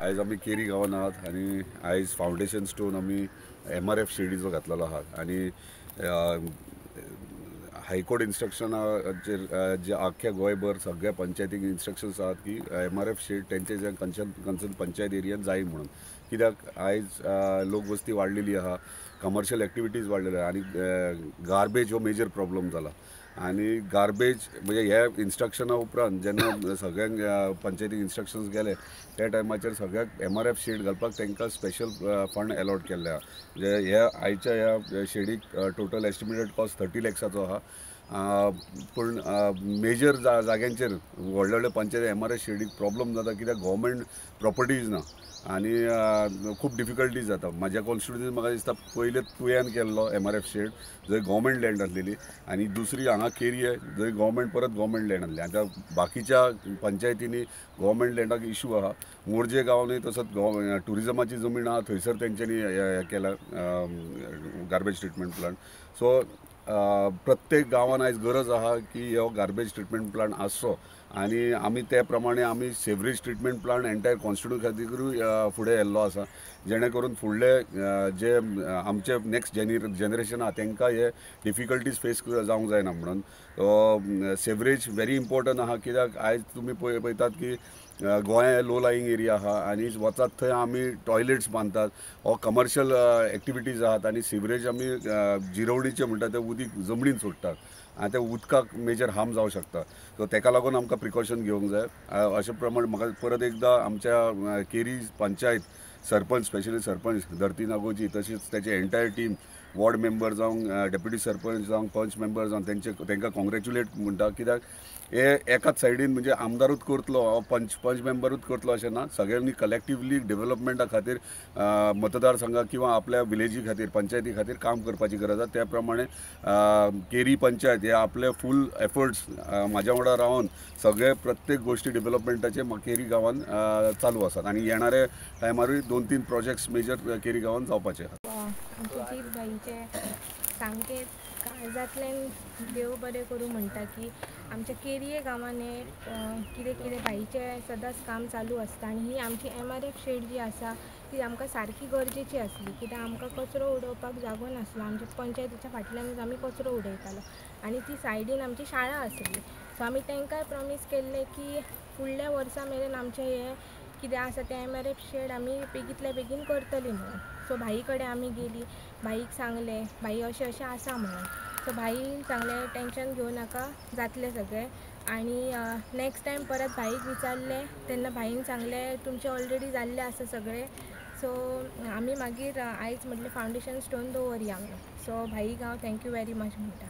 आयज आमी केरी गांवांत आहात आनी आयज फावंडेशन स्टोन आमी MRF शेडीचो घातलेलो आहा आनी हायकोर्ट इन्स्ट्रक्शनाचेर जे आख्ख्या गोंयभर सगळ्या पंचायतीक इन्स्ट्रक्शन्स आहात की MRF shade तेंचे जे कन्सर्न पंचायत एरियान जाय म्हणून. कित्याक आयज लोकवस्ती वाडलेली आहा, कमर्शियल एक्टिविटीज वाडलेल्यो आहा आनी गार्बेज हो मेजर प्रॉब्लम जाला. आनी गार्बेज म्हणजे ह्या इन्स्ट्रक्शना उपरांत जेन्ना सगळ्यांक पंचायतीक इन्स्ट्रक्शन्स गेले त्या टायमाचेर सगळ्याक MRF shade घालपाक तांकां स्पेशल फंड अलॉट केल्ले आहा. म्हणजे ह्या आयच्या ह्या शेडीक टोटल एस्टिमेटेड कॉस्ट 30 लॅक्साचो आहा, पूण मेजर जाग्यांचेर व्हडले व्हडले पंचायती MRF शेडीक प्रॉब्लम जाता कित्याक गव्हर्मेंट प्रॉपर्टीज ना आनी खूब डिफिकल्टीज जाता. म्हाज्या कॉन्स्टिट्युएन्सीन म्हाका दिसता पयले तुयान केल्लो MRF shade जंय गव्हर्मेंट लँड आसलेली आनी दुसरी हांगा केरी जंय गव्हर्मेंट परत गव्हर्मेंट लँड आसली. आतां बाकीच्या पंचायतींनी गव्हर्मेंट लँडाक इशू आहा. मोरजे गांवांनी तसोच ट्युरिजमाची जमीन आहा, थंयसर तेंच्यांनी हें केलां गार्बेज ट्रिटमेंट प्लांट. सो प्रत्येक गांवान आयज गरज आहा की हो गार्बेज ट्रिटमेंट प्लांट आसचो आनी आमी ते प्रमाणे आमी sewerage treatment plant entire constituency खातीरूय फुडें येल्लो आसा, जेणे करून फुडले जे आमचे नेक्स्ट जनरेशन आहा तांकां हे डिफिकल्टीज फेस जावंक जायना म्हणून. सेवरेज व्हेरी इम्पॉर्टंट आहा कित्याक आयज तुमी पळयतात की गोंय लो लाईंग एरिया आहा आनी वचात थंय आमी टॉयलेट्स बांदतात हो कमर्शियल एक्टिविटीज आहात आनी सिवरेज आमी जिरवणीचे म्हणटा ते उदीक जमनीन सोडटात आनी त्या उदकाक मेजर हार्म जावंक शकता. सो तेका लागून आमकां प्रिकॉशन घेवंक जाय. अशें प्रमाणे म्हाका परत एकदां आमच्या केरी पंचायत सरपंच, स्पेशली सरपंच धरती नागोजी, तशीच तेचे एंटायर टीम, वॉर्ड मेंबर जावं, डेप्युटी सरपंच जावं, पंच मेंबर जावं, तांकां कॉंग्रेच्युलेट म्हणटा कित्याक हे एकाच सायडीन म्हणजे आमदारूच करतलो, पंच मेंबरूच करतलो अशें ना, सगळ्यांनी कलेक्टिवली डेव्हलपमेंटा खातीर मतदारसंघा किंवा आपल्या विलेजी खातीर पंचायती खातीर काम करपाची गरज आसा. त्या प्रमाणे केरी पंचायत हे आपले फूल एफर्ट्स म्हाज्या वांगडा रावन सगळे प्रत्येक गोश्टी डेव्हलपमेंटाचे केरी गांवान चालू आसात आनी येणाऱ्या टायमारूय 2-3 प्रोजेक्ट्स मेजर केरी गांवान जावपाचे आसात. आमच्या जीत भाईचे सामकें काळजांतल्यान देव बरें करूं म्हणटा की आमच्या केरये गांवान कितें कितें भाईचें सदांच काम चालू आसता आनी ही आमची MRF shade जी आसा ती आमकां सारकी गरजेची आसली कित्याक आमकां कचरो उडोवपाक जागो नासलो. आमच्या पंचायतीच्या फाटल्यानूच आमी कचरो उडयतालो आनी ती सायडीन आमची शाळा आसली. सो आमी तांकांय प्रॉमीस केल्लें की फुडल्या वर्सा मेरेन आमचें हें कितें आसा तें MRF shade आमी बेगींतल्या बेगीन करतली म्हणून. सो भाई कडेन आमी गेली, भाईक सांगलें भाई अशें अशें आसा म्हणून. सो भाईन सांगलें टेंशन घेवं नाका, जातलें सगळें. आनी नेक्स्ट टायम परत भाईक विचारलें तेन्ना भाईन सांगलें तुमचें ऑलरेडी जाल्लें आसा सगळें. सो आमी मागीर आयज म्हटलें फावंडेशन स्टोन दवरया म्हणून. सो भाईक हांव thank you very much म्हणटा.